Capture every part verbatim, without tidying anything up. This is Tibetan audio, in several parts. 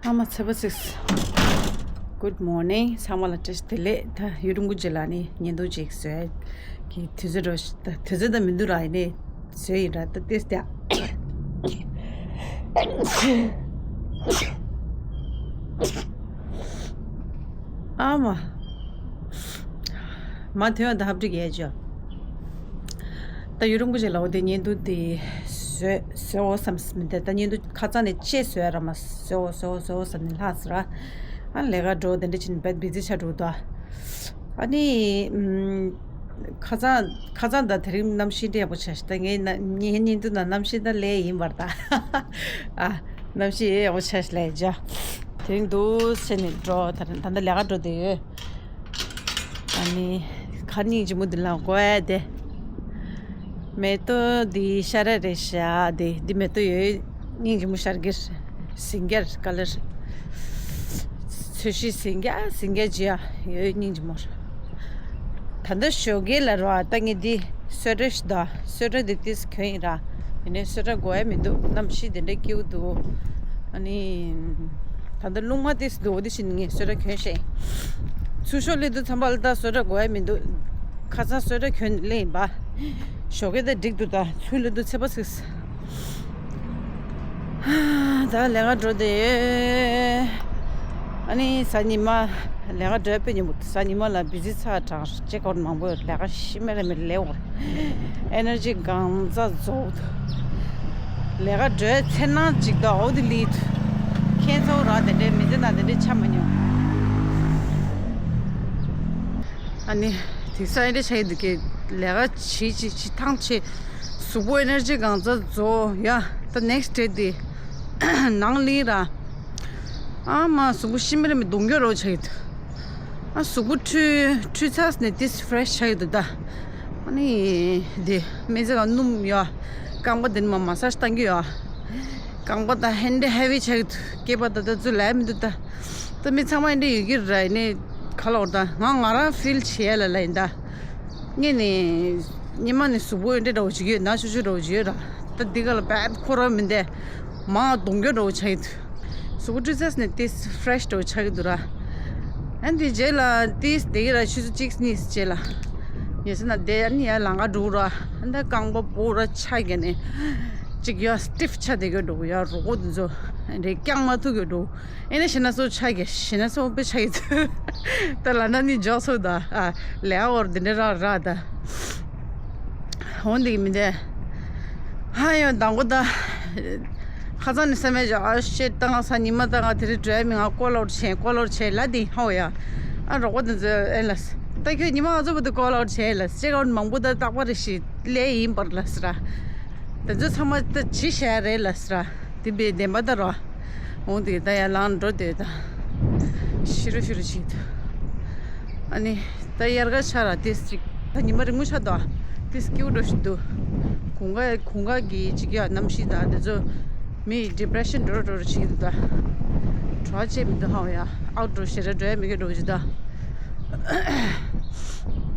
ཨ་མ་ཚེ་པ་སིགས། Good morning. ཚང་མ་ལ་བཀྲ་ཤིས་བདེ་ལེགས། ད་ཡུ་རུང་གུ་ཇི་ལ་ནི་བརྙན་ཐུང་ཅིག་བཟོས་ཀྱི་དུས་ཚོད་འགྲོ་ཤི་ད་དུས་ཚོད་ད་མི་འདུག་ར། ཡིན་ནི་བཟོས་ཡིན་ར། ད་ཏེས་ཏེ་ཨ་མ། མ་ཐོན་ད་ཧབ་ཏིག་ཡས་ཅོ། ད་ཡུ་རུང་པོ་ཆེ་ལའོ་དེ་བརྙན་ཐུང་དེ་བཟོས་བཟོས་འོ་བསམ་མི་འདུག་ད་བརྙན་ཐུང་ཁ་ཚང་ནས་ཅེས་བཟོས་ར་མ་བཟོས་འོ་བཟོས་འོ་བཟོས་འོ་བསམ་ནས་ལྷག་ཟེར་ར། ཨ་ལས་ཀ་འགྲོ་དེ་འདྲ་ཕྱིན་བད་བི་ཛི་ཆགས་འགྲོ་ད། ཨ་ནི་ཨམ། ཁ་སང་ཁ་སང་ད་དེ་རིང་གནམ་གཤིས་འདྲ་ཡག་པོ་ཆགས་ཤག་ད་ངའི་ན་ངའི་བརྙན་ཐུང་ནང་གནམ་གཤིས་ད་ལས་ཡིན་པར་ད། ཨ་གནམ་གཤིས་ཡག་པོ་ཆགས་ཤག་ལས་ཇ། དེ་རིང་འདུག་སེ་ནས་འགྲོ་ད་ད་ལྟ་ལས་ཀ་འགྲོ་དེ་ཡོད། ཨ་ནི་ཁ་སྙིང་རྗེ་མོ་འདི་ལ་དགོས་ཡ་དེ། མེ་ཏོག་འདི་ཤ་ར་རེད་ཤག་འདི་འདི་མེ་ཏོག་ཡོད། སྙིང་རྗེ་མོ་ཤར་གི་ཟིང་གེར་ཀ་ལར། ཚོས་གཞི་ཟིང་གེ་ཟིང་གེ་ཇི་ཡ་ཡོད་སྙིང་རྗེ་མོ། ད་ལྟ་ཞོགས་ཀས་ལ་རོ་ཨ་ད་ངས་འདི་སོ་ཊ་ཞིག་ད་སོ་ཊ་འདི་ཏིས་གྱོན་ཡིན་ར། ཡིན་ནའི་སོ་ཊ་དགོས་ཡ་མི་འདུག་གནམ་གཤིས་དེ་འདྲ་སྐྱིད་པོ་འདུག་ཨ་ནི། ད་ལྟ་རླུང་མ་ཏིས་འདུག་འོ་དེ་བཞིན་ངས་སོ་ཊ་གྱོན་ཤེས། ཚུར་ཤོག་སླེབས་དུས་ཙམ་པ་ལ་ད་སོ་ཊ་དགོས་ཡ་མི་འདུག་ཁ་སང་སོ་ཊ་གྱོན་སླེབས་ཡིན་པ། ཞོགས་ཀས་ད་འགྲིག་འདུག་ད་ཚུར་སླེབས་དུས་ཚེ་པ་སིགས། ད་ལས་ཀ་འགྲོ་དེ། ཨ་ནི་གཟའ་ཉི་མ་ལས་ཀ་འགྲོ་དཔེ་ཉིན་མོ་གཟའ་ཉི་མ་ལ་བི་ཛི་ཚ་དྲག་ཅེ་ཀ་ཨོཊ་མང་པོ་ལས་ཀ་ཤི་མེ་ར་མེ་ལས་འོར། ཨེ་ནར་ཇི་གང་ཙག་རྫོགས་འདུག་ལས་ཀ་འགྲོའི་ཚེར་སྣང་ཅིག་ད་འོ་དེ་ལི་ཐུ། ཁྱེད་ཚོ་ར་དེ་འདྲའི་མི་ཚེ་ན་དེ་འདྲའི་ཆ་མ་མྱོང་། ཨ་ནི་དེ་སའི་འདྲ་ཆ་ཡི་འདུག་གི་ལས་ཀ་བྱེད་བྱེད་བྱེད་ཐང་ཆེ། གཟུགས་པོ་ཨེ་ནར་ཇི་གང་ཙག་རྫོགས་ཡ། ད་ནེག་སི་ཌེ་དེ་ནང་ལི་ར། ཨ་མ་གཟུགས་པོ་ཤི་མེ་ར་མེ་གདོང་སྐྱོ་རོ་ཆ་ཡི་འདུག་ཨ་གཟུགས་པོ་འཁྲུད་འཁྲུད་ཚར་ནས་ཏིས་ཕེ་རེ་ཤི་ཆགས་ཡོད་འདུག་ད། ཨ་ནི་དེ་སྨན་རྩི་གང་སྣུམ་ཡོད། རྐང་པ་དེ་ནི་མ་མ་སཱ་ཇི་བཏང་གི་ཡོད། རྐང་པ་ད་ཧན་དེ་ཧེ་བི་ཆགས་ཡོད་འདུག་སྐེད་པ་ད་ད་ཚུ་ལས་མི་འདུག་ད། ད་མི་ཚང་མ་ཨེ་འདྲ་ཡོད་ཀྱི་རེད་ནི་ག་ལ་འོར་ད་ང་ང་རང་ཕིལ་བྱེད་ཡ་ལ་ལ་ཡིན་ད། ངས་ནི་ཉི་མ་ནི་གཟུགས་པོ་ཨེ་འདྲ་འདྲ་བོ་ཅིག་ཡོད་ན་ཆུ་ཆུ་འདྲ་བོ་ཅིག་ཡོད་ར། ད་འདི་ག་ལ་བད་ཁོ་ར་མི་འདས་མ་གདོང་སྐྱོ་འདྲ་བོ་ཆགས་ཡོད་འདུག་གཟུགས་པོ་འཁྲུད་ཚར་ནས་ཏིས་ཕེ་རེ་ཤི་འདྲ་བོ་ཆགས་ཀྱི་འདུག་ར། ཨ་འདི་རྗེས་ལ་ཏིས་དེ་གི་ར་ཆུ་ཚོད་གཅིག་གཉིས་རྗེས་ལ་ཉལ་ས་ན་བསྡད་ཨ་ནི་ཡར་ལམ་ཁ་འགྲོ་ར། ཨ་ད་རྐང་པ་སྤུ་ར་ཆགས་ཀྱི་ནས་ཅིག་ཡར་སི་ཊིཕ་ཆགས་བསྡད་ཀྱི་འགྲོ་ཡར་རོ་ཀོ་དེ་ཚོ་རེ་རྐྱང་མ་ཐུག་གི་འགྲོ། ཨེ་ནས་ཞེ་ན་སོ་ཆགས་ཀྱི་ཞེ་ན་སོ་དཔེ་ཆགས་ཀྱི་ད་ལ་ན་ནི་འཇོག་སོ་ད་ཨ་ལས་ཨ་བོར་འདི་འདྲ་ར་ར་ད། འོ་འདི་གི་མི་འདས། ཧ་ཡང་དང་པོ་ད། ཁ་སང་ནས་བསམ་ཡས་ཅིག་ཨ་ཤེ་ད་ང་གཟའ་ཉི་མ་ད་ང་དེ་རིང་འགྲོ་ཡ་མི་ང་ཀོལ་ཨའུཊ་བྱས་ཀོལ་ཨའུཊ་བྱས་ལ་དེ་ཧོ་ཡ། ཨ་རོགས་པ་དེ་ཚོ་ཨེ་ལ། ད་ཁྱོད་ཉི་མ་ང་ཚོ་བུ་དེ་ཀོལ་ཨའུཊ་བྱས་ལ་ཅེ་ཀ་ཨའུཊ་མང་པོ་ད་རྟག་པ་རེ་ཞིག་ལས་ཡིན་པར་ལ་སི་ར། དེ་ཚོ་ཚང་མ་ད་ཇི་བྱས་རེད་ལ་སི་ར། དེ་བས་བདེན་པ་ད་རོ། འོང་དེ་ད་ཡར་ལངས་འགྲོ་དེ་ད། ཤི་རུ་ཤི་རུ་བྱེད་དུ། ཨ་ནི། ད་དབྱར་ཁ་ཆགས་ར་ཏིས་ཅིག་ད་ཉི་མ་རིང་མོ་ཆགས་འདུག་ཏིས་སྐྱིད་པོ་འགྲོ་བཞིན་འདུག་དགུན་ཁ་དགུན་ཁ་གི་ཅིག་ཡ་གནམ་གཤིས་དང་དེ་ཚོ་མི་ཌི་པི་རེ་ཤན་འགྲོ་ར་འགྲོ་ར་བྱེད་ཀྱི་འདུག་ད་གྲོགས་བྱེད་མི་འདུག་ཧ་ཡ་ཨའུཊ་འགྲོ་ཞེ་དྲག་འགྲོ་ཡ་མི་དགེ་འགྲོ་བཞིན་འདུག་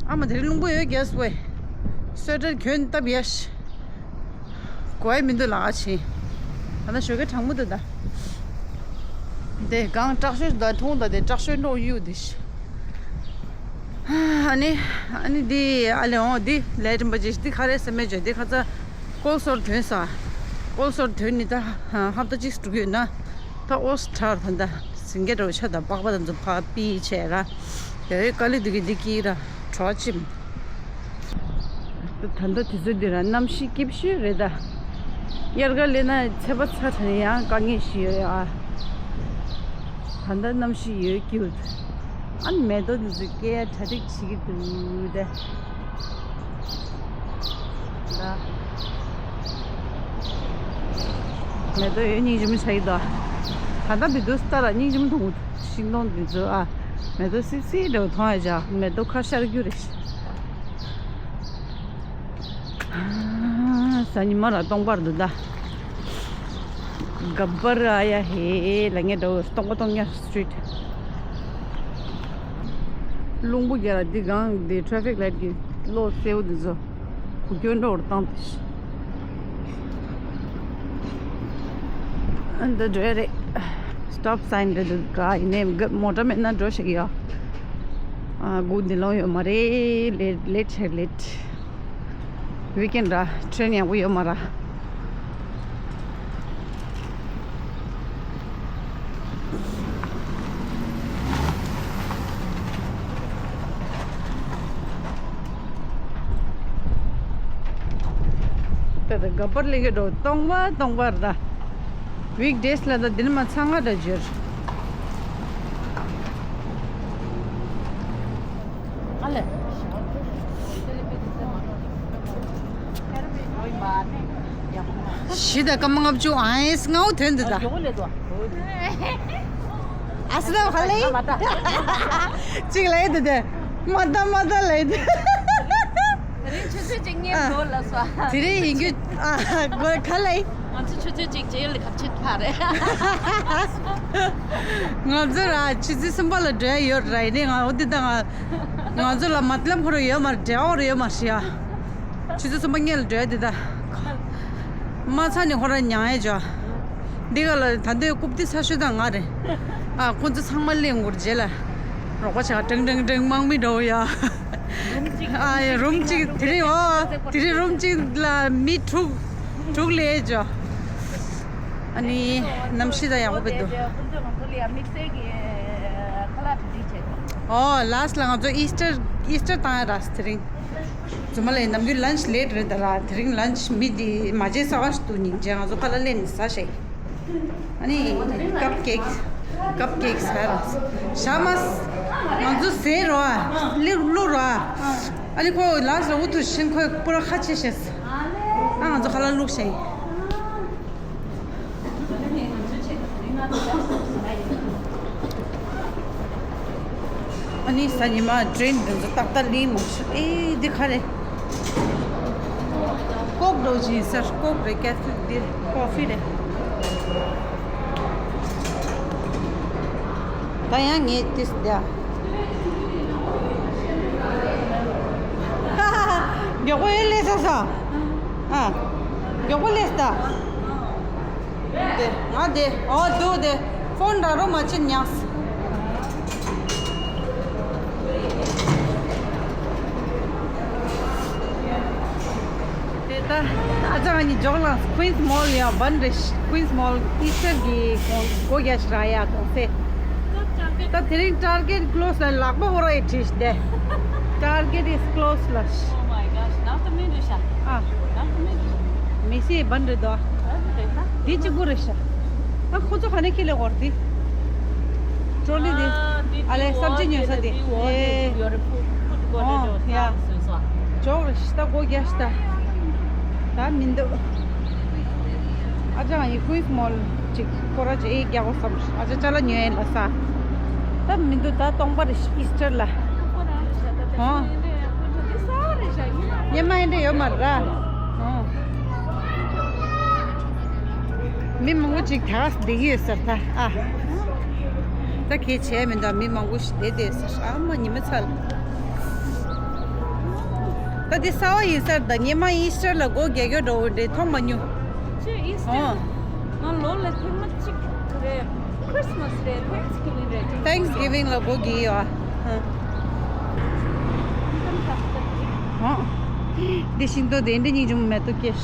ཨ་མ་དེ་རིང་རླུང་པོ་ཡོད་རྒྱས་སུ་བས་སོ་ཊར་གྱོན་སྟབས་ཡ་ཤི། གོ་ཡ་མི་འདུག་ལགས་ཕྱིན། ད་ནི་ཞོགས་ཀས་གྲང་མོ་འདུག་ད། དེ་གང་དྲག་ཤོས་ད་མཐོང་ད་དེ་དྲག་ཤོས་འགྲོ་གཡུག་དེ་ཤི། ཨ་ནི་ཨ་ནི་འདི་ཨ་ལེ་འོང་འདི་ལས་རིམ་པ་ཅིག་འདི་ག་རེ་ཟེར་མེད་བརྗོད་འདི་ཁ་ཚ་ཀོལ་སོར་ཐོན་ས། ཀོལ་སོར་ཐོན་ནི་ད་ཧབ་ཏ་གཅིག་འགྲོ་གི་ཡོད་ན། ད་ཨོ་སི་ཁྲར་ད་ད་སིང་གེ་འདྲ་བོ་ཆ་ད་པགས་པ་ད་ཚོ་ཕ་པི་བྱས་ར། ཡ་ཡོད་དཀའ་ལས་འདུག་གི་འདི་ཀི་ར་གྲོགས་ཅིམ། ད་ལྟ་དུས་ཚོད་འདི་ར་གནམ་གཤིས་སྐྱིད་ཤོས་རེད་ད། དབྱར་ཁ་སླེབས་ན་ཚད་པ་ཚ་དྲགས་ནས་ཡང་དཀའ་ངལ་ཞིག་ཡོད་ཨ། ད་ལྟ་གནམ་གཤིས་ཡོད་སྐྱིད། ཨ་ནི་མེ་ཏོག་འདི་ཚོ་སྐྱེ་ཡ་གྲ་སྒྲིག་བྱེད་ཀྱི་འདུག་དེ། ད། མེ་ཏོག་ཡོད་སྙིང་རྗེ་མོ་ཆགས་ཀྱི་འདུག་ད་ལྟ་བི་དུ་སྟ་ར་སྙིང་རྗེ་མོ་མཐོང་གི་འདུག་ཤིང་སྡོང་འདི་ཚོ་ཨ། མེ་ཏོག་སིབ་སིབ་འདྲ་བོ་མཐོང་ཡ་ཅག་མེ་ཏོག་ཁ་ཤར་རྒྱུ་རེད། ཨ། གཟའ་ཉི་མ་ར་སྟོང་པར་འདུག་ད། ག་པར་ཨ་ཡ་ཧེ་ལ་ངས་འདྲ་བོ་སྟོང་པ་སྟོང་ཉ་སི་ཊི་རིཊ། རླུང་བུ་རྒྱ་ར་འདི་གང་འདི་ཊ་རེ་ཕིག་ལའིཊ་གི་གློག་སེར་པོ་འདི་ཚོ་གུ་གྱོན་འགྲོ་བར་བཏང་སྟེ། ཨ་འདི་འགྲོ་ཡ་རེད། སི་ཊོབ་སའིན་རེད་འདུག་ག་ཡིན་ནའི་མོ་ཊ་མེད་ན་འགྲོ་ཤེས་ཀྱི་ཡོད། ཨ་སྒུག་འདི་ལོང་ཡོད་མ་རེད། ལེཊ་ལེཊ་ཆེ་ལེཊ། ཝིཀ་ཨེན་ར་ཊྲེན་ཡག་པོ་ཡོད་མ་ར། ད་ད་ག་པར་ལེགས་འགྲོ་སྟོང་པ་སྟོང་པར་ད། ཝིག་ཌེ་སི་ལ་ད་འདི་ནས་མ་ཚང་ང་ད་འབྱོར། ཨ་ལེ། གཞི་ད་སྐར་མ་ལྔ་བཅུ་ཨ་ཨེ་སི་ལྔ་བོ་ཐོན་འདི་ད། ཨ་སི་ད་ཧ་ལེ། གཅིག་ལ་ཡེ་འདི་དེ། མ་ད་མ་ད་ལ་ཡེ་འདི། དེ་རིང་ཆུ་ཚོད་གཅིག་ཉལ་འགྲོ་ལ་སོ། དེ་རིང་ཡིན་རྒྱུ་ཨ་གོ་ག་ལ་ཡེ། ང་ཚོ་ཆུ་ཚོད་གཅིག་རྗེས་ལ་ག་ཕྱིན་ཕ་རེད། ང་ཚོ་ར་ཆུ་ཚོད་གསུམ་པ་ལ་འགྲོ་ཡ་ཡོད་ར། ཡིན་ནའི་ང་འོ་འདི་ད་ང་ང་ཚོ་ལ་མ་ཏི་ལབ་ཁོ་ར་ཡོད་མ་རེད། འབྲེལ་བ་ར་ཡོད་མ་རེད་ཡ། ཆུ་ཚོད་གསུམ་པ་སྔོན་ལ་འགྲོ་ཡ་འདི་ད། མ་ཚ་ནི་ཁོ་ར་མྱང་ཡ་ཅོ། འདི་ག་ལ་ད་འདོད་རྐུབ་སྟེགས་ས་ཤོད་དང་ང་རེད། ཨ་ཁོ་ཚོ་ཚང་མ་གླེང་འགོར་རྗེས་ལ། རོགས་པ་ཆ་ཀྲང་ཀྲང་ཀྲང་དམག་མི་འགྲོ་ཡ། ཨ་ཡ་རུམ་གཅིག་དེ་རིང་ཨོ་དེ་རིང་རུམ་གཅིག་ལ་མི་དྲུག་དྲུག་ལས་ཅོ། ཨ་ནི་གནམ་གཤིས་ད་ཡག་པོ་འདུག་ཨོ་ལཱ་སི་ལ་ང་ཚོ་ཨི་སི་ཊར་ཨི་སི་ཊར་བཏང་ཡ་ར་དེ་རིང་། རྫུན་མ་ལས་ནམ་རྒྱུན་ལན་ཆི་ལེཊ་རེད་ད་ར། དེ་རིང་ལན་ཆི་མི་དེ་མ་བརྗེད་ས་ག་ཞིག་འདུག་སྙིང་རྗེ། ང་ཚོ་ཁ་ལག་ལེན་ནས་ཟ་ཤེས། ཨ་ནི་ཀབ་ཀེག་ཀབ་ཀེག་ཟ་ར། ཞག་མ་ང་ཚོ་ཟས་རོ་ཨ་ལེབ་བླུག་རོ་ཨ། ཨ་ནི་ཁོ་ལཱ་སི་ལ་འུ་ཐུག་ཕྱིན་ཁོས་པུ་ར་ཁ་ཕྱེ་ཤེས། ཨ་ང་ཚོ་ཁ་ལག་བླུག་ཤེས། ཨ་ནི་གཟའ་ཉི་མ་ཊྲེན་འདི་ཚོ་ཏག་ཏག་ལིང་མ་ཤོད། ཨེ་འདི་ག་རེ། ཀོག་འགྲོ་བཞིན་ཟེར། ཀོག་རེད། ཀེ་ཕེ་འདི་ཀོ་ཕི་རེད། ད་ཡང་ངས་ཏིས་བསྡད། མགྱོགས་པོ་ཡེ་ལས་ས་ས། ཨ། མགྱོགས་པོ་ལས་ས་ད། དེ་ང་དེ་ཨོ་འདུག་དེ་ཕོན་འདྲ་རོ་མ་ཕྱིན་ཉགས། དེ་ད་ཨ་ཅག་གཉིས་འཇོག་ལ་ཀུན་སི་མོལ་ཡ་བན་རེ་ཀུན་སི་མོལ་ཨི་སི་ཊར་གི་སྒོ་རྒྱག་ཤི་ར་ཡ་གོང་སེ། ད་དེ་རིང་ཊར་གེ་ཊི་ཀློ་སི་ལ་ལག་པ་ཧོ་ར་ཡི་བྲིས་ཏེ། Target is closed ལ། Oh my gosh. ནང་དུ་མི་འདུག་ཤ། ཨ། ནང་དུ་མི་འདུག་མི་སི་བན་རེད་དོ། ཨ་རེད་ན། དེ་གཅིག་པུ་རེད་ཤ། ཨ་ཁོ་ཚོ་ག་ནས་ཁྱེར་ལེ་འོར་དེ། ཊྲོ་ལི་དེ། ཨ་ལེ་སབ་ཇི་ཉོ་ས་དེ། ཨེ། ཨོ་ཡ། ཅོག་རེ་ཤ་ད་སྒོ་རྒྱག་ཤ་ད། ད་མི་འདུག་ཨ་ཅག་ཡི་ཀུན་སི་མོལ་ཅིག་སྐོར་ར་ཅིག་རྒྱག་དགོས་བསམ། ཨ་ཅག་ཅ་ལག་ཉོ་ཡིན་ལ་ས། ད་མི་འདུག་ད་སྟོང་པ་རེད་ཨི་སི་ཊར་ལ། ཨོ། སྙེ་མ་ཡིན་འདྲ་ཡོད་མ་རེད་ར། ཨོ། མི་མང་པོ་ཅིག་ད་བསྡད་ཀྱི་ཡོད་ཟེར་ད་ཨ། ད་གལ་ཆེ་མི་འདུག་མི་མང་པོ་ཞིག་བསྡད་བསྡད་ཟེར། ཨ་མ་ཉི་མ་ཚ་ལ། ད་འདི་གསར་པ་ཡིན་ས་རེད་ད། སྔོན་མ་ཨི་སི་ཊར་ལ་སྒོ་རྒྱག་རྒྱུ་འདྲ་བོ་འདྲ་མཐོང་མ་མྱོང་། ཅི་ཨི་སི་ཊར། ཨོ། ང་ལོ་ལ་ཐེངས་མ་གཅིག་རེད། ཁྲི་སི་མ་སི་རེད། ཐེངས་གི་ཝིང་རེད། ཐེངས་གི་ཝིང་ལ་སྒོ་རྒྱག་ཡོད་ཨ། ཨོ། འདི་ཤིང་ཏོག་དེ་འདྲ་སྙིང་རྗེ་མོ་མེ་ཏོག་སྐྱེས།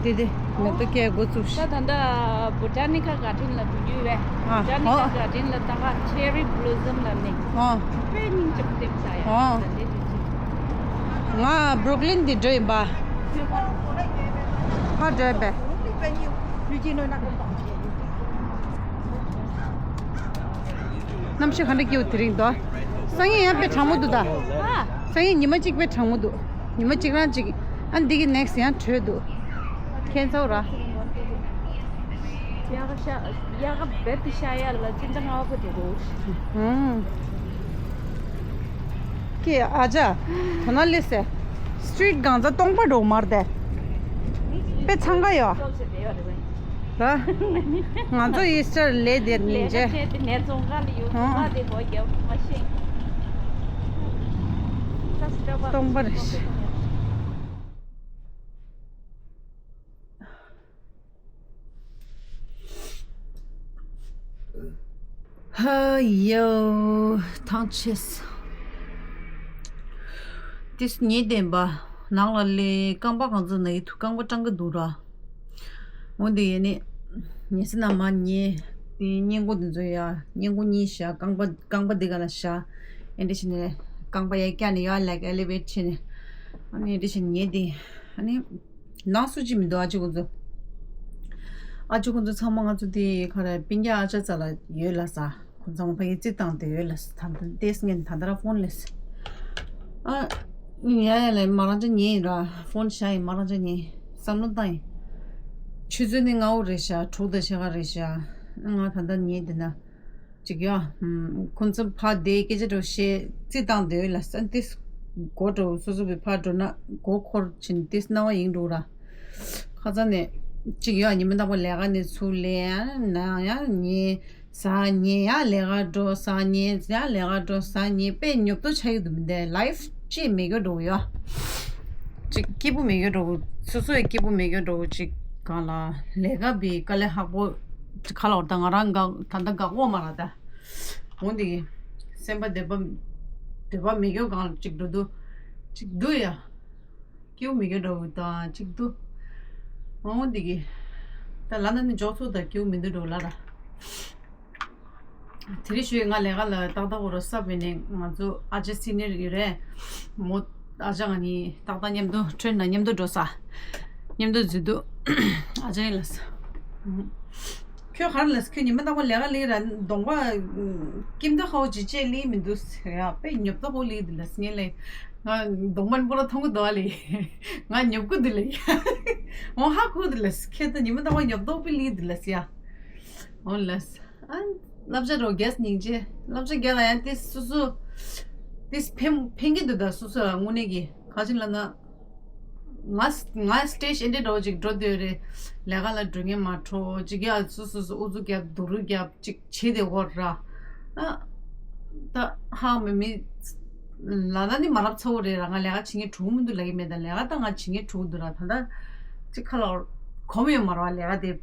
དེ་དེ་མེ་ཏོག་སྐྱེ་འགོ་བཙུགས་ཤག་ད་ད་ལྟ་བོ་ཊ་ནི་ཀལ་གར་ཌེན་ལ་འགྲོ་རྒྱུ་ཡོད་པས། ཨ། བོ་ཊ་ནི་ཀལ་ཨོ་གར་ཌེན་ལ་ད་ག་ཆེ་རི་བྷུ་ལོ་སམ་ལ་ནི། ཨོ། དཔེ་སྙིང་རྗེ་པོ་དེ་ཚ་ཡ། ཨོ། ད་འདི་འགྲོ་རྒྱུ། ང་བྷུ་རུག་ལིན་དེ་འགྲོ་ཡིན་པ། ཕར་འགྲོ་ཡིན་པས། གནམ་གཤིས་ག་འདྲ་སྐྱིད་པོ་དེ་རིང་འདུག་སང་ཉིན་ཡང་དཔེ་གྲང་མོ་འདུག་ད། ཨ། སང་ཉིན་ཉི་མ་གཅིག་དཔེ་གྲང་མོ་འདུག་ཉི་མ་གཅིག་རང་གཅིག་ཨ་འདི་གི་ནེག་སི་ཡང་དྲོད་འདུག་ཁྱད་མཚར་ར། ཡག་ཤ་ཡག་རྦད་དེ་ཤ་ཡ་ལ་ཅི་འདྲ་ང་བ་དེ་རོ། ཧུམ། ཀྱེ་ཨ་ཅག་དོ་ན་ལེ་སེ། སི་ཊི་རིཊ་གང་ཚ་སྟོང་པ་འགྲོ་མར་དེ། དཔེ་འཚང་ཁ་ཡོད། ད། ང་ཚོ་ཨི་སི་ཊར་ལས་དེར་ནི་ལས་ཀ་རྗེས། བྱས་ཏེ་ནས་ཙོང་ཁ་ལ་ཡོད། ཧོ། ཙོང་ཁ་དེ་སྒོ་རྒྱབ་མ་ཤེས། ད་སི་ཊར་བ་སྟོང་པར། ཧ་ཡོ། ཐང་ཆད། ཏིས་ཉེ་བདེན་པ། ནང་ལ་ལས་རྐང་པ་གང་ཚོད་ན་ཡི་ཐུ་རྐང་པ་སྐྲང་གི་འདུག་ར། འོ་འདི་ཡེ་ནི། ཉེ་སི་ན་མ་ཉེ། དེ་སྙིང་གོ་འདི་ཚོ་ཡ། སྙིང་གོ་གཉིས་བཞག་རྐང་པ་རྐང་པ་འདི་ག་ལ་བཞག་ཨེ་འདྲ་བྱས་ནས་རྐང་པ་ཡ་བཀྱག་ནས་ཡ་ལེག་ཨེ་ལི་བེཊ་བྱས་ནས། ཨ་ནི་ཨེ་འདྲ་བྱས་ནས་ཉེ་དེ། ཨ་ནི། ནང་སུ་གཅིག་མི་འདུག་ཨ་ཅེ་ཁོང་ཚོ། ཨ་ཅེ་ཁོང་ཚོ་ཚང་མ་ང་ཚོ་དེ་ག་རེ་སྤུན་ཀྱག་ཨ་ཅག་རྩ་ལ་ཡོད་ལ་ས། ཁོང་ཚང་མ་ཕ་གི་རྩིས་བཏང་དེ་ཡོད་ལ་ས། ད་ལྟ་ཏེས་ངན་ད་ལྟ་ར་ཕོན་ལས། ཨ། ཡ་ཡ་ལས་མ་རང་ཅག་ཉེ་ཡིན་ར་ཕོན་བྱ་ཡིན་མ་རང་ཅག་ཉེ། བསམ་བློ་བཏང་ཡིན། ཆུ་ཚོད་ནི་ལྔ་བོ་རེད་ཤག་དྲུག་དང་ཕྱེད་ཀ་རེད་ཤག་ང་ད་ལྟ་ཉེ་དེ་ན། ཅིག་ཡ། ཁོང་ཚོ་ཕ་དེ་སྐད་ཆ་འགྲོ་བཤད་རྩིས་བཏང་དེ་ལ་ས་ཏིས་སྒོ་འགྲོ་སོ་སོ་བའི་ཕ་འགྲོ་ན་སྒོ་འཁོར་ཕྱིན་ཏིས་སྣང་བ་ཡིན་འགྲོ་ར། ཁ་ཚ་ནས་ཅིག་ཡ་ཉི་མ་ནག་པོ་ལས་ཀ་ནས་ཚུར་ལེན་ན་ཡ་ཉེ་ཟ་ཉེ་ཡ་ལས་ཀ་འགྲོ་ཟ་ཉེ་ཡ་ལས་ཀ་འགྲོ་ཟ་ཉེ་དཔེ་ཉོབ་ཏོ་ཆགས་ཡོད་དུ་མི་འདས་ལའིཕ་ཅིག་མེད་གི་འགྲོ་ཡ། ཅིག་སྐྱིད་པོ་མེད་གི་འགྲོ་སོ་སོ་ཡི་སྐྱིད་པོ་མེད་གི་འགྲོ་ཅིག་གང་ལ་ལས་ཀ་བི་དཀའ་ལས་ཁག་པོ་ཁ་ལོར་ད་ང་རང་འགག་ད་ལྟ་འགག་འོག་མ་ར་ད། འོ་འདི་གི། སེམས་པ་བདེ་བ། བདེ་བ་མི་འགྱོ་གང་ལ་གཅིག་འགྲོ་འདུག་གཅིག་འདུག་ཡ། སྐྱིའུ་མི་འགྱོ་འགྲོ་དང་གཅིག་འདུག་འོ་འདི་གི། ད་ལ་ན་ནི་འཇོག་ཚོད་ད་སྐྱིའུ་མི་འདུག་འགྲོ་ལ་ར། དེ་རིང་ཞུས་ང་ལས་ཀ་ལ་ཏག་ཏག་འོ་རོ་སབ་བས་ནས་ང་ཚོ་ཨ་ཅེ་སི་ནིར་ཡོད་རེད། མོ་ཨ་ཅག་ང་གཉིས་ཏག་ཏག་མཉམ་དུ་ཁྲོད་ན་མཉམ་དུ་འགྲོ་ས། མཉམ་དུ་འཛུལ་འདུག་ཨ་ཅག་ཡིན་ལ་ས། ཁྱོད་ག་རེ་ལས་ཁྱོད་ཉི་མ་རྟག་པར་ལས་ཀ་ལས་ར་གདོང་པ་ཀིམ་ད་ཧོ་ཇི་ཅེ་ལས་མི་འདུག་ཟེར་ཡ་དཔེ་ཉོབ་ད་ཧོ་ལས་འདི་ལས་ངས་ལས་ང་གདོང་པ་པོ་ར་མཐོང་གི་འདུག་ལས་ང་ཉོབ་གི་འདི་ལས་འོ་ཧ་གོ་འདི་ལས་ཁྱོད་ད་ཉི་མ་རྟག་པར་ཉོབ་ད་ཧོ་པི་ལས་འདི་ལས་ཡ་འོ་ལས་ཨ་སླབ་བྱ་རོ་རྒྱས་སྙིང་རྗེ་སླབ་བྱ་རྒྱས་ལ་ཡང་ཏི་སུ་སུ་ཏི་ཕན་ཕན་གི་འདུག་ད་སུ་སུ་ལ་དངོས་གནས་ཀྱི་ག་ཅིག་ལ་ན། ང་ང་སི་ཊེ་ཇི་ཨེ་འདྲ་འདྲ་བོ་ཅིག་འགྲོ་འདོད་རེད། ལས་ཀ་ལ་འགྲོ་ངེས་མ་འཕྲོ་ཅིག་ཡ་སོ་སོ་སོ་ཨུ་ཚུགས་རྒྱབ་སྡུག་རུས་རྒྱབ་ཅིག་བྱེད་དེ་འོར་ར། ཨ། ད་ཧ་མི་མི། ལ་ན་ནི་མ་རབས་ཚ་བོ་རེད་ར་ང་ལས་ཀ་བྱེད་ངེས་གྲུག་མི་འདུག་ལབ་ཀྱི་མེད་ད་ལས་ཀ་ད་ང་བྱེད་ངེས་གྲུག་འདུག་ར་ད་ད། ཅིག་ཁ་ལ་གོམ་ཡོད་མ་ར་བ་ལས་ཀ་དེ།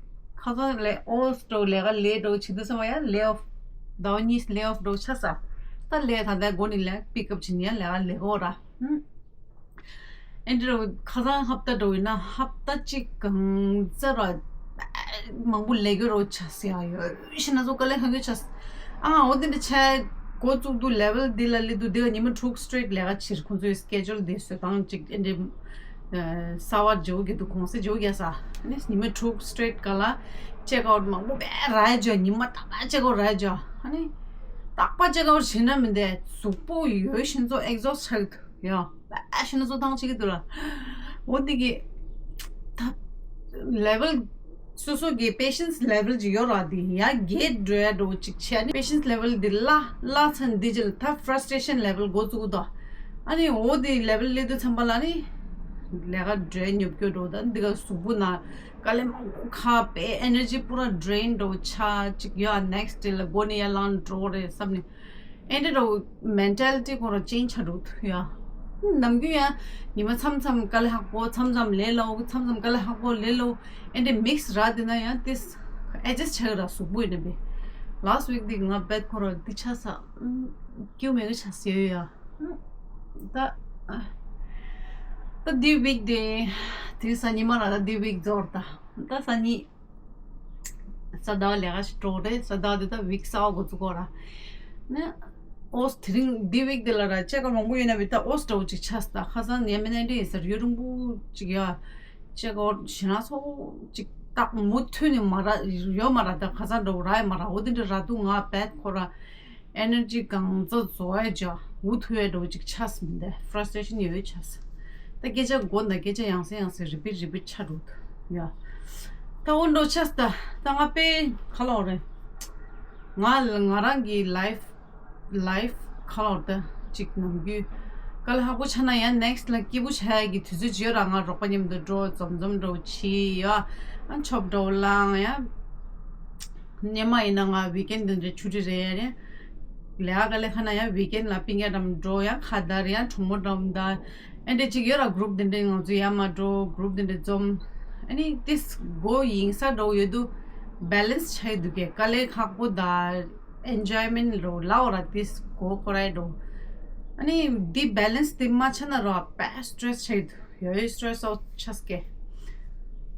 ཁ་སང་ལས་ཨོ་སི་འགྲོ་ལས་ཀ་ལས་འགྲོ་བྱེད་དུ་སོང་བ་ཡ་ལེ་ཨོཕ། ཟླ་བ་གཉིས་ལེ་ཨོཕ་འགྲོ་ཆ་ས། ད་ལས་ད་ད་འགོ་ནི་ལས་པིག་ཨབ་བྱེད་ནི་ཡ་ལས་ཀ་ལས་འོ་ར། ཨེ་འདྲ་ཁ་སང་ཧབ་ཏ་འགྲོ་ཡིན་ན་ཧབ་ཏ་གཅིག་གང་ཚར་བ་མང་པོ་ལས་གི་རོ་ཆ་སི་ཡ་ཡོད་ཤི་ན་ཚོ་དཀའ་ལས་ཁང་གི་ཆ་སི་ཨ་འོ་དེ་འདྲ་ཆ་འགོ་བཙུགས་དུས་ལེ་ཝལ་འདི་ལ་སླེབས་དུས་འདི་ལ་ཉི་མ་དྲུག་སི་ཊེ་རེ་ཊི་ལས་ཀ་བྱེད་ཁོང་ཚོའི་སི་ཀེ་ཇུལ་འདི་བཟོས་སྟངས་གཅིག་ཨེ་འདྲ་གསར་བ་འཇོག་གི་འདུག་གོང་ས་འཇོག་གི་ས་ཨ་ནི་ཉི་མ་དྲུག་སི་ཊེ་རེ་ཊི་ག་ལ་ཅེག་ཨའུ་ཊི་མང་པོ་བས་ར་ཡ་འཇོག་ཉི་མ་ད་ད་ཅེག་ཨའུ་ཊི་ར་ཡ་འཇོག་ཨ་ནི་རྟག་པ་ཅེག་ཨའུ་ཊི་བྱེད་ན་མི་འདས་གཟུགས་པོ་ཡོད་བཞིན་ཚོ་ཨེག་ཛོ་སི་ཊི་ཆགས་འདུག་ཡ། ཨ་ཤི་ན་བཟོ་སྟངས་བྱེད་ཀྱི་འདུག་ལ། འོ་འདི་གི། ད། ལེ་ཝལ། སོ་སོ་གི་པེ་ཤེན་སི་ལེ་ཝལ་ཅིག་ཡོད་ར་འདི་ཡ་རྒྱས་འགྲོ་ཡ་འགྲོ་ཅིག་བྱས་ནས་པེ་ཤེན་སི་ལེ་ཝལ་འདི་ལ་ལ་ཚན་འདི་ཅིག་ད་ཕྲ་སི་ཊེ་ཤན་ལེ་ཝལ་འགོ་བཙུགས་འདུག་ཨ་ནི་འོ་འདི་ལེ་ཝལ་སླེབས་དུས་ཚན་པ་ལ་ནི། ལས་ཀ་འགྲོ་ཡ་ཉོབ་སྐྱོ་འགྲོ་ད་འདི་ག་གཟུགས་པོ་ན་དཀའ་ལས་མང་པོ་ཁ་པེ་ཨེ་ནར་ཇི་པུ་ར་ཌྲེན་འགྲོ་ཆ་ཅིག་ཡ་ནེག་སི་ཊེ་ལ་འགོ་ནས་ཡར་ལངས་འགྲོ་རེད་བསམ་ནས། ཨེ་འདྲ་རོ་མེན་ཊལ་ཊི་ཁོ་ར་ཅེན་ཇི་ཆགས་འགྲོ་ཐུ་ཡ། ནམ་རྒྱུན་ཡ། ཉི་མ་མཚམས་མཚམས་དཀའ་ལས་ཁག་པོ་མཚམས་མཚམས་ལས་སླ་བོ་མཚམས་མཚམས་དཀའ་ལས་ཁག་པོ་ལས་སླ་བོ་ཨེ་འདྲ་མིག་སི་ར་དེ་ན་ཡ་ཏིས་ཨེ་ཇེ་སི་ཊི་ཆགས་ར་གཟུགས་པོ་ཡིན་ན་བས། ལ་སི་ཊི་ཝིག་འདི་ང་བེད་ཁོ་ར་འདི་ཆ་ས་ཀྱུ་མེ་གི་ཆ་སི་ཡོད་ཡ། ད་ད་འདི་ཝིག་དེ་དེ་ས་ཉི་མ་ར་ད་འདི་ཝིག་རྫོགས་ད་ད་ས་ཉི། ས་ཟླ་བ་ལས་ཀ་ཞིག་འགྲོ་རེད། ས་ཟླ་བ་དེ་ད་ཝིག་གསར་པ་འགོ་བཙུགས་གོ་ར། ནི། ཨོས་དེ་རིང་འདི་ཝིག་དེ་ལ་ར་ཅེག་ཨའུ་ཊི་མང་པོ་ཡོད་ན་བི་ད་ཨོས་འདྲ་བོ་ཅིག་ཆགས་སོང་། ད་ཁ་སང་ནས་མི་ནན་འདྲ་ཡིན་ཟེར་ཡུན་རིང་པོ་ཅིག་ཡ། ཅེག་ཨའུ་ཊི་ཞེ་ན་ཚོགས་ཅིག་ཏག་མུ་མཐུད་ནས་མ་ར་ཡོད་མ་ར། ད་ཁ་སང་འདྲ་བོ་ར་ཡ་མ་ར། འོ་དེ་འདྲ་ར་འདུག་ང་བད་ཁོ་ར། ཨེ་ནར་ཇི་གང་ཙམ་བཟོ་ཡ་ཇ་འུ་ཐུ་ཡ་འདྲ་བོ་ཅིག་ཆགས་སོང་། འདི་ཕྲ་སི་ཊེ་ཤན་ཡོད་ཆགས་སོང་། ད་སྐད་ཆ་མགོ་ན་སྐད་ཆ་ཡང་སེ་ཡང་སེ་རི་པིཊ་རི་པིཊ་ཆགས་འགྲོ་ཐུ་ཡ། ད་འོ་འདྲ་བོ་ཆགས་སོང་། ད་ད་ང་དཔེ་ག་ལ་འོ་རེད། ང་ལ་ང་རང་གི་ལའིཕ་ལའིཕ་ག་ལ་འོ་ད་ཅིག་ནམ་རྒྱུན་དཀའ་ལས་ཁག་པོ་ཆགས་ན་ཡང་ནེག་སི་ཊི་ལ་སྐྱིད་པོ་ཆགས་ཡ་གི་དུས་ཚོད་ཅིག་ཡོད་ར། ང་རོགས་པ་མཉམ་དུ་འགྲོ་འཛོམས་འཛོམས་འགྲོ་བྱེད་ཡ། ཨ་ཆོབ་འགྲོ་ལངས་ཡ། སྙེ་མ་ཡིན་ན་ང་ཝིག་ཨེན་འདི་འདྲའི་ཆུ་ཊི་རེད་ཡ་རེད། ལས་ཀ་ལས་ཁ་ན་ཡང་ཝིག་ཨེན་ལ་སྤུན་ཀྱག་འགྲམ་འགྲོ་ཡ་ཁ་བརྡ་རེད་ཡ་གྲོགས་མོ་འགྲམ་ད། ཨེ་འདྲ་ཅིག་ཡོད་ར་གུ་རུབ་འདི་འདྲའི་ང་ཚོ་ཡར་མར་འགྲོ་གུ་རུབ་འདི་འདྲའི་འཛོམས། ཨ་ནི་ཏིས་སྒོ་ཡིན་ས་འགྲོ་ཡོད་དུ་བེ་ལེན་སི་ཆགས་ཡོད་དུ་གས་དཀའ་ལས་ཁག་པོ་ད། enjoyment རོ་ལའོ་ར་དེ་གོ་ཁོ་རའི་རོ། ཨ་ནི་འདི་balance དེ་མ་ཆ་ན་རོ་པ་stress ཆེ་ཡོ་ཡོ་stress out ཆ་སྐེ།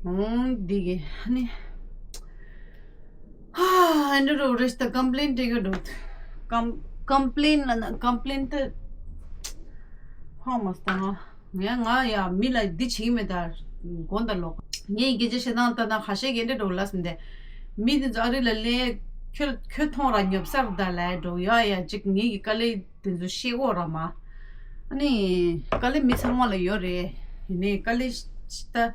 འོང་འདི་གི་ཨ་ནི། ཧ་ཨ་འདྲ་རོ་རེ་ཤ་ད་complain དེ་གི་རོ། com complain ལ་ན་complain དེ་ཧོ་མ་སྟ་ང་ང་ང་ཡ་མི་ལ་འདི་བྱེད་ཀྱི་མེད་ད་དགོན་ད་ལོག་ངའི་སྐད་ཆ་བཤད་སྟངས་ལྟ་ན་ཁ་ཤས་ཀྱི་འདྲ་འགྲོ་ལ་སོང་སྟེ། མི་དེ་ཚོ་ཨ་རི་ལ་ལས་ཁྱོད་ཁྱོད་མཐོང་ར་ཉོབ་སར་ད་ལས་འགྲོ་ཡ་ཡ་ཅིག་ངའི་གི་དཀའ་ལས་དེ་ཚོ་ཤེས་འོ་ར་མ། ཨ་ནི་དཀའ་ལས་མི་ཚང་མ་ལ་ཡོད་རེད། ཡིན་ནའི་དཀའ་ལས་ད་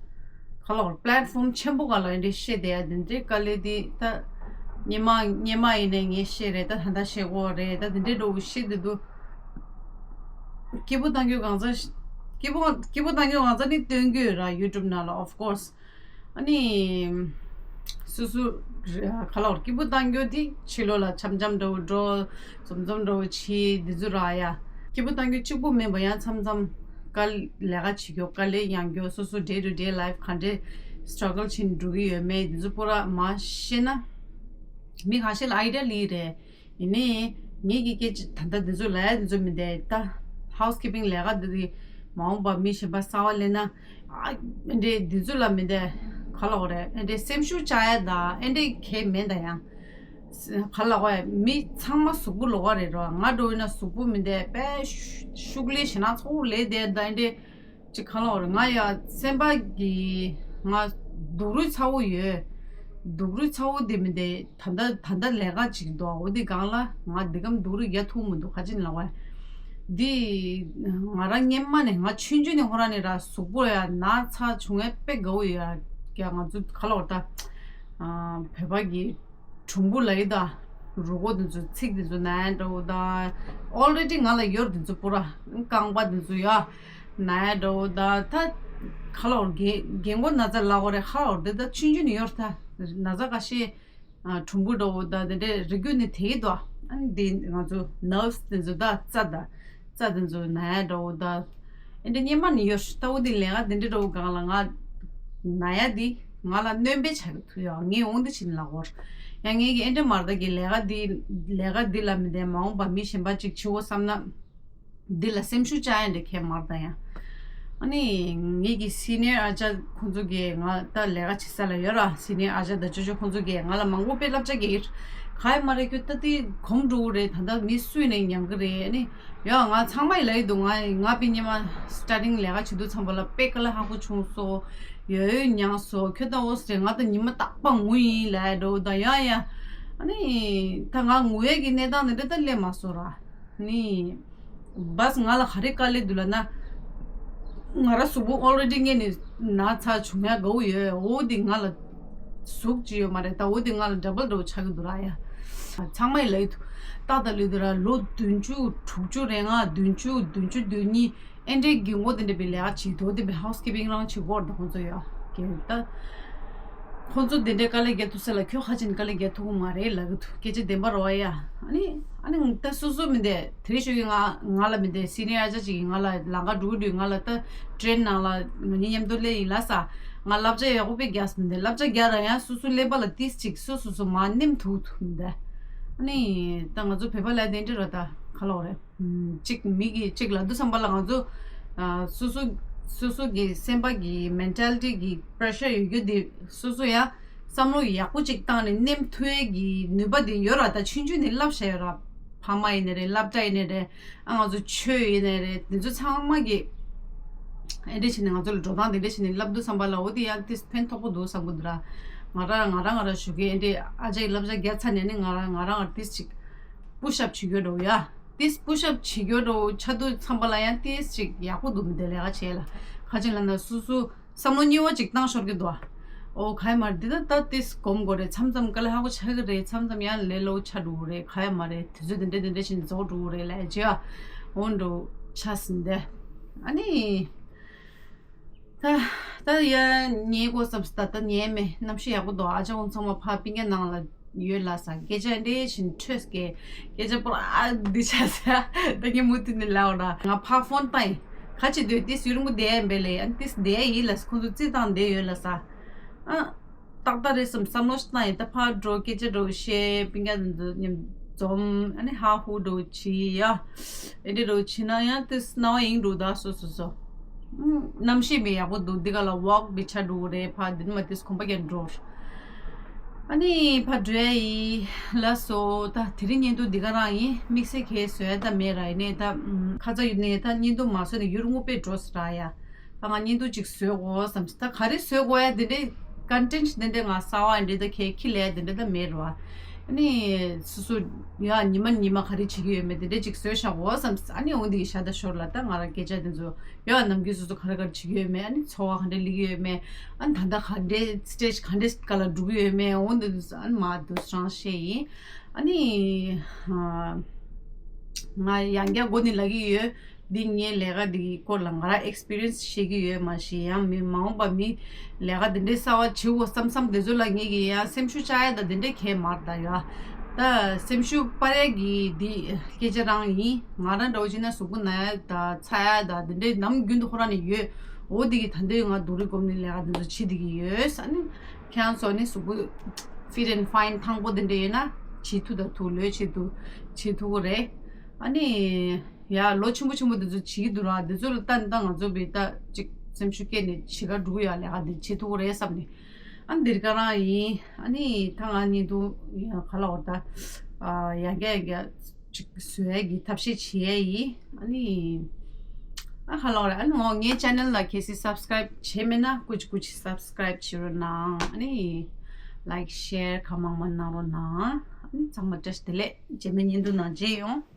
ག་ལོག་platform ཆེན་པོ་ག་ལ་འདི་བཤད་བསྡད་ཡ་དེ་འདྲའི་དཀའ་ལས་དེ་ད་སྙེ་མ་སྙེ་མ་ཡིན་ནའི་ངས་བཤད་རེད། ད་ད་ད་བཤད་འོ་རེད། ད་དེ་འདྲའི་འགྲོ་བཤད་དེ་འདུག་སྐྱིད་པོ་བཏང་རྒྱུ་གང་ཚ། སྐྱིད་པོ་སྐྱིད་པོ་བཏང་རྒྱུ་གང་ཚ་ནི་སྟོན་རྒྱུ་ཡོད་ར་YouTube ནང་ལ་of course། ཨ་ནི། སོ་སོ་རེ་ག་ལ་བར་སྐྱིད་པོ་བཏང་རྒྱུ་དེ་ཕྱི་ལོགས་ལ་འཆམ་འཆམ་འདྲ་བོ་འགྲོ། འཛོམས་འཛོམས་འདྲ་བོ་བྱེད་འདི་ཚོ་ར་ཡ། སྐྱིད་པོ་བཏང་རྒྱུ་གཅིག་པུ་མིན་པ་ཡང་མཚམས་མཚམས་དཀའ་ལས་ཀ་བྱེད་རྒྱུ་དཀའ་ལས་མྱངས་རྒྱུ་སོ་སོ་day to day life ག་འདྲས་struggle བྱེད་འགྲོ་གི་ཡོད་མེད་འདི་ཚོ་པུ་ར་མ་ཤེས་ན། མི་ཁ་ཤས་ལ་idea ལི་རེད། ཡིན་ནའི་ངེད་ཀྱི་སྐད་ཆ་ད་ལྟ་འདི་ཚོ་ལ་ཡ་འདི་ཚོ་མི་འདས་ད་housekeeping ལས་ཀ་འདི་རི་མ་འོངས་པ་མི་གཞན་པ་གསར་བ་ལེན་ན་ཨ་འདྲའི་འདི་ཚོ་ལ་མི་འདས་ག་ལ་འོ་རེད། ཨ་འདྲའི་སེམས་ཤུགས་བཅག་ཡ་ད་ཨ་འདྲའི་གལ་མེད་ད་ཡང་ག་ལ་འོ་ཡ་མི་ཚང་མ་གཟུགས་པོ་ལོགས་ཀ་རེད་རོ། ང་འགྲོ་ཡིན་ན་གཟུགས་པོ་མི་འདས་དཔེ་ཤུགས་ལས་ཞེ་ན་ཚོགས་ལས་བསྡད་ད་ཨ་འདྲའི། ཅིག་གང་ལ་བར་ང་ཡ་སེམས་པ་གི་ང་སྡུག་རུས་ཚ་བོ་ཡོད། སྡུག་རུས་ཚ་བོ་དེ་མི་དེ་ད་ལྟ་ད་ལྟ་ལས་ཀ་ཅིག་འདུག་འོ་དེ་སྒང་ལ་ང་འདི་གམ་སྡུག་རུས་རྒྱག་ཐུབ་མི་འདུག་ག་ཅི་ལ་བ། འདི་ང་རང་སྔན་མ་ནས་ང་ཆུང་ཆུང་ནས་ཧོ་ར་ནས་ར་གཟུགས་པོ་ཡ་ན་ཚ་བྱུང་ཡ་དཔེ་དགའ་བོ་ཡོད་ཡ། ང་ཚོ་ག་ལ་བར་ད་བོད་པ་གི་གྲུམ་བུ་ལ་ཡི་ད། རུ་གོ་འདི་ཚོ་ཚིགས་འདི་ཚོ་ན་ཡ་འདྲ་བོ་ད། already ང་ལ་ཡོད་འདི་ཚོ་པུ་ར་རྐང་པ་འདི་ཚོ་ཡ་ན་ཡ་འདྲ་བོ་ད། ད་ཁ་ལོར་རྒན་རྒན་གོ་ན་ཚ་ལ་གོ་རེ་ཁ་ལོར་འདི་ད་ཆུང་ཆུང་ནས་ཡོད་ད། ན་ཚ་ཁ་ཤས་གྲུམ་བུ་འདྲ་བོ་ད་དེ་འདྲས་རིག་རྒྱུ་ནི་དེ་ཡི་དོ། ཨ་ནི་འདི་ང་ཚོ་nerves འདི་ཚོ་ད་རྩ་ད་རྩ་འདི་ཚོ་ན་ཡ་འདྲ་བོ་ད། ཨེ་འདྲ་སྙེ་མ་ནི་ཡོད་ལྟ་བུ་འདི་ལས་ཀ་འདི་འདྲ་འགྲོ་གང་ལ་ང་ན་ཡ་འདི་ང་ལ་གནོན་པའི་ཆ་གི་ཐུ་ཡ་ངས་འོང་འདི་ཕྱིན་ལ་འོར་ཡ་ངས་ཀྱི་ཨེ་འདྲ་མར་ད་གི་ལས་ཀ་འདི་ལས་ཀ་འདི་ལ་མི་བདེ་མ་འོངས་པ་མི་གཞན་པ་ཅིག་བྱིའོ་བསམ་ན་འདི་ལ་སེམས་ཤུགས་བཅག་ཡ་འདྲ་ཁས་མར་ད་ཡ། ཨ་ནི་ངས་ཀྱི་senior ཨ་ཅག་ཁོང་ཚོ་གི་ང་ད་ལས་ཀ་བྱེད་ས་ལ་ཡོད་ར་senior ཨ་ཅག་ད་ཅོ་ཅོ་ཁོང་ཚོ་གི་ང་ལ་མང་པོ་དཔེ་བསླབ་བྱ་གི་ག་ཡ་མ་རེད་ཁྱོད་ད་དེ་གོམ་འགྲོ་གི་རེད་ད་ད་མི་སུས་ནས་ཉང་གི་རེད་ཨ་ནི། ཡ་ང་ཚང་མ་ཡི་ལ་ཡི་འདུག་ང་ང་པི་ཉི་མ་སི་ཊར་ཊིང་ལས་ཀ་བྱེད་དུས་ཚང་པ་ལ་དཔེ་དཀའ་ལས་ཁག་པོ་བྱུང་སོ། ཡོད་ཡོད་མྱངས་སོ་ཁྱོད་ད་འོ་ཟེར་ང་ད་ཉི་མ་རྟག་པ་ངུ་ཡིན་ལ་ཡ་འགྲོ་ད་ཡ་ཡ། ཨ་ནི་ད་ང་ངུ་ཡས་ཀྱི་གནས་སྟངས་དེ་འདྲ་ད་སླེབས་མ་སོང་ར། ནི་བས་ང་ལ་ག་རེ་དཀའ་ལས་འདུག་ལ་ན། ང་ར་གཟུགས་པོ་already ངས་ནི་ན་ཚ་བྱུང་ཡ་དགའ་བོ་ཡོད་འོ་དེ་ང་ལ། གཟུགས་ཅི་ཡོད་མ་རེད་ད་འོ་དེ་ང་ལ་double འགྲོ་ཆགས་ཀྱི་འདུག་ར་ཡ། ཚང་མ་ཡི་ལ་ཡི་འདུག་ཏག་ཏག་ལུས་འདུག་ར་ལོ་བདུན་ཅུ་དྲུག་ཅུ་རེ་ལྔ་བདུན་ཅུ་བདུན་ཅུ་དོན་གཉིས་ཨེ་འདྲའི་རྒན་གོག་དེ་འདྲ་པའི་ལས་ཀ་བྱེད་དོ་དེ་པའི་housekeeping རང་བྱེད་དགོས་ར་ད་ཁོང་ཚོ་ཡ་གན་ད། ཁོང་ཚོ་དེ་འདྲའི་དཀའ་ལས་རྒྱག་ཐུབ་ས་ལ་ཁྱོད་ཧ་ཅང་དཀའ་ལས་རྒྱག་ཐུབ་ཀྱི་མ་རེད་ལབ་ཀྱི་འདུག་སྐད་ཆ་བདེན་པ་རེད་བ་ཡ། ཨ་ནི་ཨ་ནི་ད་སོ་སོ་མི་འདས་དེ་རིང་ཞོགས་ཀྱི་ང་ང་ལ་མི་འདས་senior ཨ་ཅག་ཅིག་གིས་ང་ལ་ལམ་ཁ་འགྲོ་གི་འདུག་ང་ལ་ད་train ནང་ལ་ང་གཉིས་མཉམ་དུ་སླེབས་ཡིན་ལ་ས་ང་བསླབ་བྱ་ཡག་པོ་དཔེ་རྒྱག་སོང་མི་འདས་བསླབ་བྱ་རྒྱག་ར་ཡང་སོ་སོ་ཀླད་པ་ལ་ཏིས་ཅིག་སོ་སོ་སོ་མ་ནེམ་ཐུག་ཐུག་མི་འདས། ཨ་ནི་ད་ང་ཚོ་བོད་པ་ལ་དེ་འདྲ་ར་ད་ག་ལོག་རེད། གཅིག་མི་གིས་གཅིག་ལབ་དུས་ཙམ་པ་ལ་ང་ཚོ་ཨ་སོ་སོ་སོ་སོ་གི་སེམས་པ་གི་mentality གི་pressure ཡོད་རྒྱུ་དེ་སོ་སོ་ཡང་བསམ་བློ་ཡག་པོ་ཅིག་བཏང་ནས་ནེམ་ཐུ་ཡས་ཀྱི་ནུས་པ་དེ་ཡོད་ར་ད་ཆུང་ཆུང་ནས་བསླབ་བྱ་ཡོད་ར། ཕ་མ་ཡིན་ནའི་རེད་སློབ་གྲྭ་ཡིན་ནའི་རེད་ཨ་ང་ཚོ་ཆོས་ཡིན་ནའི་རེད་དེ་ཚོ་ཚང་མ་གི་ཨེ་འདྲ་བྱས་ནས་ང་ཚོ་ལ་འགྲོ་སྟངས་དེ་འདྲ་བྱས་ནས་བསླབ་དུས་ཙམ་པ་ལ་འོ་དེ་ཡང་ཏིས་ཕན་ཐོགས་པོ་འདུག་བསམ་གི་འདུག་ར། ང་རང་ང་རང་ང་རང་ཞུ་གི་ཨེ་འདྲ་ཨ་ཅག་གི་བསླབ་བྱ་རྒྱག་ཚར་ནས་ནི་ང་རང་ང་རང་ང་ཏིས་ཅིག push up བྱེད་རྒྱུ་འགྲོ་ཡ། ཏིས་push up བྱེད་རྒྱུ་འགྲོ་ཆ་དུས་ཙམ་པ་ལ་ཡང་ཏིས་ཅིག་ཡག་པོ་འདུག་མི་དེ་ལས་ཀ་བྱས་ལ་ཁ་ཅིག་ལ་ན་སུ་སུ། བསམ་བློ་རྙིང་བ་ཅིག་བཏང་ཤོར་གི་འདུག་ཨ། ཨོ་ག་ཡ་མ་རེད་འདི་ད་ད་ཏིས་གོམ་དགོས་རེད་མཚམས་མཚམས་དཀའ་ལས་ཁག་པོ་ཆགས་ཀྱི་རེད་མཚམས་མཚམས་ཡང་ལས་སླ་བོ་ཆགས་འགྲོ་གི་རེད་ག་ཡ་མ་རེད་དུས་ཚོད་དེ་འདྲ་དེ་འདྲ་བཞིན་རྫོགས་འགྲོ་གི་རེད་ལས་བྱེད་ཨ། འོ་འགྲོ་ཆ་ཟིན་ཏེ། ཨ་ནི། ད་ད་ཡ་ཉལ་དགོས་བསམ་སི་ད་ད་ཉལ་མེད་གནམ་གཤིས་ཡག་པོ་འདུག་ཨ་ཅག་འོང་ཚང་མ་ཕ་པིན་ཀ་ནང་ལ། ཡོད་ལ་ས་སྐད་ཆ་འདྲེ་བཞིན་འཕྲོས་སྐད་སྐད་ཆ་པོ་ཨ་འདི་ཆ་ས་ད་ངས་མུ་མཐུད་ནས་ལབ་ར་ང་ཕ་ཕོན་བཏང་ཡིན་ཁ་ཅིག་སྡོད་ཏིས་ཡུར་མོ་བསྡད་ཡིན་པས་ལས་ཨ་ཏིས་བསྡད་ཡིན་ལ་ཁོང་ཚོ་རྩིས་བཏང་བསྡད་ཡོད་ལ་ས་ཨ་ཏག་ཏག་རེད་བསམ་བསམ་བློ་ཞིག་བཏང་ཡིན་ད་ཕར་འགྲོ་སྐད་ཆ་འགྲོ་བཤད་པིན་ཀ་འདི་ཚོ་མཉམ་ འཛོམས། ཨ་ནི་ཧ་ཧུ་འགྲོ་བྱེད་ཡ། ཨེ་འདྲ་འགྲོ་བྱེད་ན་ཡང་ཏིས་སྣང་བ་ཡིན་འགྲོ་ད་སོ་སོ་སོ། ཨུམ། གནམ་གཤིས་མི་ཡག་པོ་འདུག་འདི་ག་ལ་ཝོག་བི་ཆ་འགྲོ་རེད། ཕ་འདི་ནི་མ་ཏིས་ཁོམ་པ་ཀྱང་འགྲོ། ཨ་ནི་ཕ་འགྲོ་ཡ་ཡི་ལ་སོ། ད་དེ་རིང་བརྙན་ཐུང་འདི་ག་རང་ཡིན། དམིགས་བསལ་གས་བཟོ་ཡ་ད་མེད་ར། ཡིན་ནའི་ད་ཨུམ། ཁ་ཚ་ཡོད་ནའི་ད་བརྙན་ཐུང་མ་བཟོས་ནས་ཡུར་རྔུབ་པའི་འགྲོ་ས་ར་ཡ། ད་ང་བརྙན་ཐུང་ཅིག་བཟོས་དགོས་བསམ། ད་ག་རེ་བཟོས་དགོས་ཡ་དེ་འདྲའི་ཀོན་ཊེན་ཊི་དེ་འདྲའི་ང་གསར་བ་འདྲའི་ད་ཁྱེད་ཁྱི་ལས་དེ་འདྲ་ད་མེད་ར་བ། ཨ་ནི་སོ་སོ་ཡ་ཉི་མ་ཉི་མ་ག་རེ་བྱེད་ཀྱི་ཡོད་མེད་དེ་འདྲའི་ཅིག་བཟོས་བཞག་དགོས་བསམ། ཨ་ནི་འོ་འདི་གི་ཤ་ད་ཞོར་ལ་ད་ང་རང་སྐད་ཆ་དེ་ཚོ་ཡ་ནམ་རྒྱུན་སོ་སོ་ག་རེ་ག་རེ་བྱེད་ཀྱི་ཡོད་མེད། ཨ་ནི་འཚོ་བ་ག་འདྲའི་སླེབས་ཀྱི་ཡོད་མེད། ཨ་ནི་ད་ལྟ་ག་འདྲའི་སི་ཊེ་ཇི་ག་འདྲའི་སྒང་ལ་འགྲོ་གི་ཡོད་མེད། འོ་འདི་ཚོ་ཨ་ནི་མ་དུ་རང་བཤད་ཡིན། ཨ་ནི་ང་ཡང་བསྐྱར་མགོ་ནས་ལབ་ཀྱི་ཡོད། འདི་ངའི་ལས་ཀ་འདིའི་སྐོར་ལ་ང་རང་ཨེག་སི་པི་རི་ཡན་སི་བཤད་ཀྱི་ཡོད་མ་གཞི། ཡང་མི་མ་འོངས་པ་མི་ལས་ཀ་འདི་འདྲའི་གསར་བ་བྱེད་དགོས་བསམ་བསམ་དེ་ཚོ་ལ་ངེད་ཀྱི་ཡང་སེམས་ཤུགས་བཅག་ཡ་ད་འདི་འདྲའི་གས་མར་ད་ཡ། ད་སེམས་ཤུགས་སྤར་ཡ་གི་འདི་སྐད་ཆ་རང་ཡིན། ང་རང་འདྲ་བོ་བྱས་ན་གཟུགས་པོ་ན་ཡ་ད་ཚ་ཡ་ད་འདི་འདྲའི་ནམ་རྒྱུན་དུ་ཁོ་རང་ནས་ཡོད། འོ་འདི་གི་ད་འདོད་ང་སྡུག་རུས་སྒོམ་ནས་ལས་ཀ་འདི་ཚོ་བྱེད་བསྡད་ཀྱི་ཡོད། ཨ་ནི་ཁྱེད་རང་ཚོ་ནི་གཟུགས་པོ་ཕིཊ་ཨེན་ཕའིན་ཐང་པོ་དེ་འདྲ་ཡོད་ན་བྱེད་ཐུབ་ད་ཐུབ། ལོས་བྱེད་ཐུབ་བྱེད་ཐུབ་ཀྱི་རེད། ཨ་ནི་ཡ་ལོ་ཆེན་པོ་ཆེན་པོ་དེ་ཚོ་བྱེད་ཀྱི་འདུག་ར། དེ་ཚོ་ལ་ལྟ་ནས་ད་ང་ཚོ་བི་ད་ཅིག་སེམས་ཤུགས་སྐྱེད་ནས་བྱེད་ག་འགྲོ་གི་ཡ། ལས་ཀ་འདི་བྱེད་ཐུབ་ཀྱི་རེད་བསམ་ནས། ཨ་ནི་འདིར་ག་རང་ཡིན། ཨ་ནི་ད་ང་གཉིས་འདུག་ཡ་ག་ལ་འོ་ད་ཡ་རྒྱ་རྒྱ་ཅིག་བཟོ་ཡ་གི་ཐབས་ཤེས་བྱེད་ཡ་ཡིན། ཨ་ནི་ཨ་ཧ་ལོ་རེད། ཨ་ནི་ངོ་ངའི་ཆེ་ནལ་ལ་གལ་སྲིད་སབ་སི་ཀ་རེབ་བྱས་མེད་ན་ཀུ་ཅི་ཀུ་ཅི་སབ་སི་ཀ་རེབ་བྱེད་རོགས་གནང་། ཨ་ནི་ལའིཀ་ཤེར་གང་མང་མང་གནང་རོགས་གནང་། ཨ་ནི་ཚང་མ་བཀྲ་ཤིས་བདེ་ལེགས། རྗེས་མའི་བརྙན་ཐུང་ནང་མཇལ་ཡོང་།